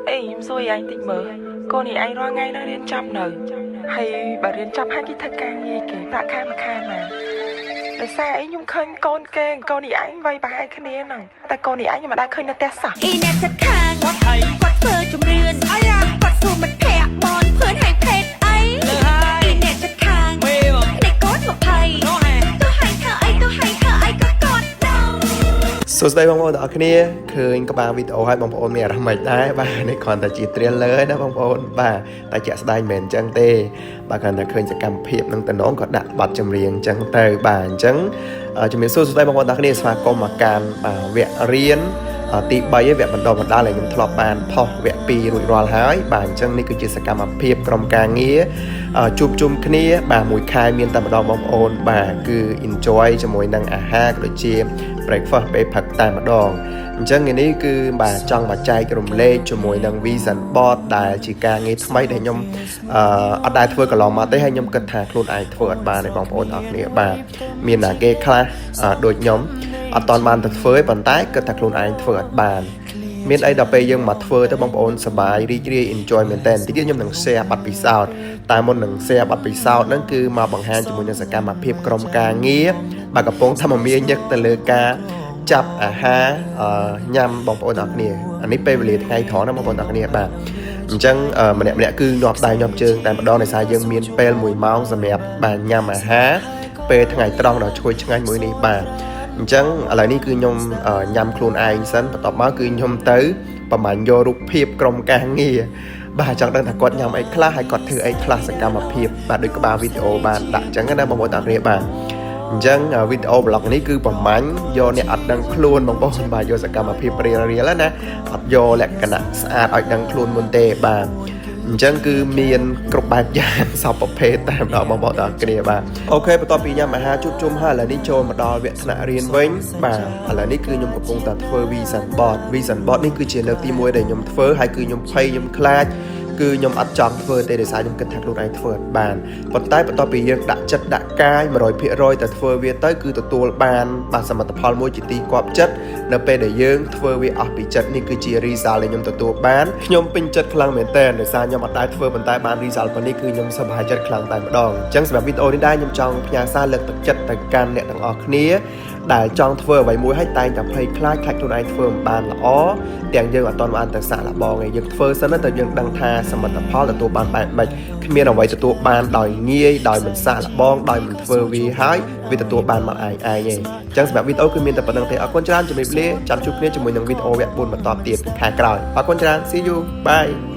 អេខ្ញុំសួរឯងតិចមើលកូននេះឯងរាល់ថ្ងៃនៅរៀនចប់នៅហើយបើរៀនចប់ហើយគេធ្វើការងារគេប្រាក់ខែមួយខែមកដោយសារអីខ្ញុំឃើញកូនគេកូននេះឯងវ័យប្រហែលគ្នាហ្នឹងតែកូននេះឯងខ្ញុំមិនដែលឃើញនៅផ្ទះសោះ អ៊ីអ្នកចិត្តខាងគាត់គាត់ធ្វើជំរឿនគាត់សួរមិត្តភក្តិបនភឿនឲ្យភេទអីអ៊ីអ្នកចិត្តខាងនេះកូន20ទោះឲ្យធ្វើអីទោះឲ្យធ្វើអីក៏គាត់ដឹង សួស្តីបងប្អូនទាំងអស់គ្នាឃើញក្បាលវីដេអូហើយបងប្អូនមានអារម្មណ៍មិនដែរបាទនេះគ្រាន់តែជា trailer ណាបងប្អូនបាទតែជាក់ស្ដែងមិនមែនអញ្ចឹងទេបាទគ្រាន់តែឃើញសកម្មភាពនឹងតំណងក៏ដាក់បទចម្រៀងអញ្ចឹងទៅបាទអញ្ចឹងជំរាបសួរសួស្តីបងប្អូនទាំងអស់គ្នាស្វាគមន៍មកកាន់បាទវគ្គរៀនទី3ឯវគ្គបណ្ដុះបណ្ដាលដែលខ្ញុំធ្លាប់បានផុសវគ្គ2រួចរាល់ហើយបាទអញ្ចឹងនេះគឺជាសកម្មភាពក្រុមការងារជួបជុំគ្នាបាទមួយខែមានតែម្ដងបងប្អូនបាទគឺ enjoy ជាមួយនឹងអាហារក៏ដូចជា breakfast ពេលព្រឹកតែម្ដងអញ្ចឹងថ្ងៃនេះគឺបាទចង់មកចែករំលែកជាមួយនឹង Vision Board ដែលជាការងារថ្មីដែលខ្ញុំអត់ដែលធ្វើកន្លងមកទេហើយខ្ញុំគិតថាខ្លួនឯងធ្វើអត់បានទេបងប្អូនអរគ្នាបាទមានតែគេខ្លះដូចខ្ញុំអត់តាន់បានទៅធ្វើទេប៉ុន្តែគិតថាខ្លួនឯងធ្វើអត់បាន មានអីដល់ពេលយើងមកធ្វើទៅបងប្អូនសប្បាយរីករាយ enjoy មែនតើតិចទៀតខ្ញុំនឹង share បទពិសោធន៍តែមុននឹង share បទពិសោធន៍ហ្នឹងគឺមកបង្ហាញជាមួយនឹងសកម្មភាពក្រុមការងារបាទកំពុងធ្វើមមាញឹកទៅលើការចាប់អាហារញ៉ាំបងប្អូនអរគ្នាអានេះពេលវេលាថ្ងៃត្រង់ណាបងប្អូនអរគ្នាបាទអញ្ចឹងម្នាក់ម្នាក់គឺញាប់ដៃញាប់ជើងតែម្ដងដោយសារយើងមានពេល1ម៉ោងសម្រាប់បាទញ៉ាំអាហារពេលថ្ងៃត្រង់ដ៏ឈ្ងុយឆ្ងាញ់មួយនេះបាទអញ្ចឹងឥឡូវនេះគឺខ្ញុំញ៉ាំខ្លួនឯងសិនបន្ទាប់មកគឺខ្ញុំទៅប្រហែលយករូបភាពក្រុមការងារបាទចង់ដឹងថាគាត់ញ៉ាំអីខ្លះហើយគាត់ធ្វើអីខ្លះសកម្មភាពបាទដូចក្បាលវីដេអូបានដាក់អញ្ចឹងណាបងប្អូនទាំងគ្នាបាទអញ្ចឹងវីដេអូ vlog នេះគឺប្រមាញ់យកអ្នកអត់ដឹងខ្លួនបងប្អូនបាទយកសកម្មភាព real real ណាអត់យកលក្ខណៈស្អាតឲ្យដឹងខ្លួនមុនទេបាទអញ្ចឹងគឺមានគ្រប់បែបយ៉ាងសពប្រភេទតែម្ដងបងប្អូនទាំងគ្នាបាទ OK បន្ទាប់ពីញ៉ាំអាហារជួបជុំហើយឥឡូវនេះចូលមកដល់វគ្គថ្នាក់រៀនវិញបាទឥឡូវនេះគឺខ្ញុំកំពុងតែធ្វើ Vision Board Vision Board នេះគឺជាលើកទី1ដែលខ្ញុំធ្វើហើយគឺខ្ញុំភ័យខ្ញុំខ្លាចគឺខ្ញុំអត់ចង់ធ្វើទេដោយសារខ្ញុំគិតថាខ្លួនឯងធ្វើអត់បានប៉ុន្តែបន្ទាប់ពីយើងដាក់ចិត្តដាក់កាយ100%ទៅធ្វើវាទៅគឺទទួលបានបាទសមិទ្ធផលមួយជាទីគាប់ចិត្តនៅពេលដែលយើងធ្វើវាអស់ពីចិត្តនេះគឺជា result ដែលខ្ញុំទទួលបានខ្ញុំពេញចិត្តខ្លាំងមែនទែនដោយសារខ្ញុំអត់ដែលធ្វើប៉ុន្តែបាន result ប៉ុណ្នេះគឺខ្ញុំសប្បាយចិត្តខ្លាំងតែម្ដងអញ្ចឹងសម្រាប់វីដេអូនេះដែរខ្ញុំចង់ផ្ញើសារលើកទឹកចិត្តទៅកាន់អ្នកទាំងអស់គ្នាដែលចង់ធ្វើអ្វីមួយហើយតែងតែភ័យខ្លាចខ្លាចខ្លួនឯងធ្វើមិនបានល្អទាំងយើងអត់ទាន់បានទៅសាកល្បងឯងយើងធ្វើសិនទៅយើងដឹងថាសមិទ្ធផលទទួលបានបែបម៉េចគ្មានអ្វីទទួលបានដោយងាយដោយមិនសាកល្បងដោយមិនធ្វើវាហើយវាទទួលបានមកឯងឯងឯងអញ្ចឹងសម្រាប់វីដេអូគឺមានតែប៉ុណ្្នឹងទេអរគុណច្រើនជម្រាបលាចាំជួបគ្នាជាមួយនឹងវីដេអូវគ្គ4បន្តទៀតខែក្រោយអរគុណច្រើន see you bye.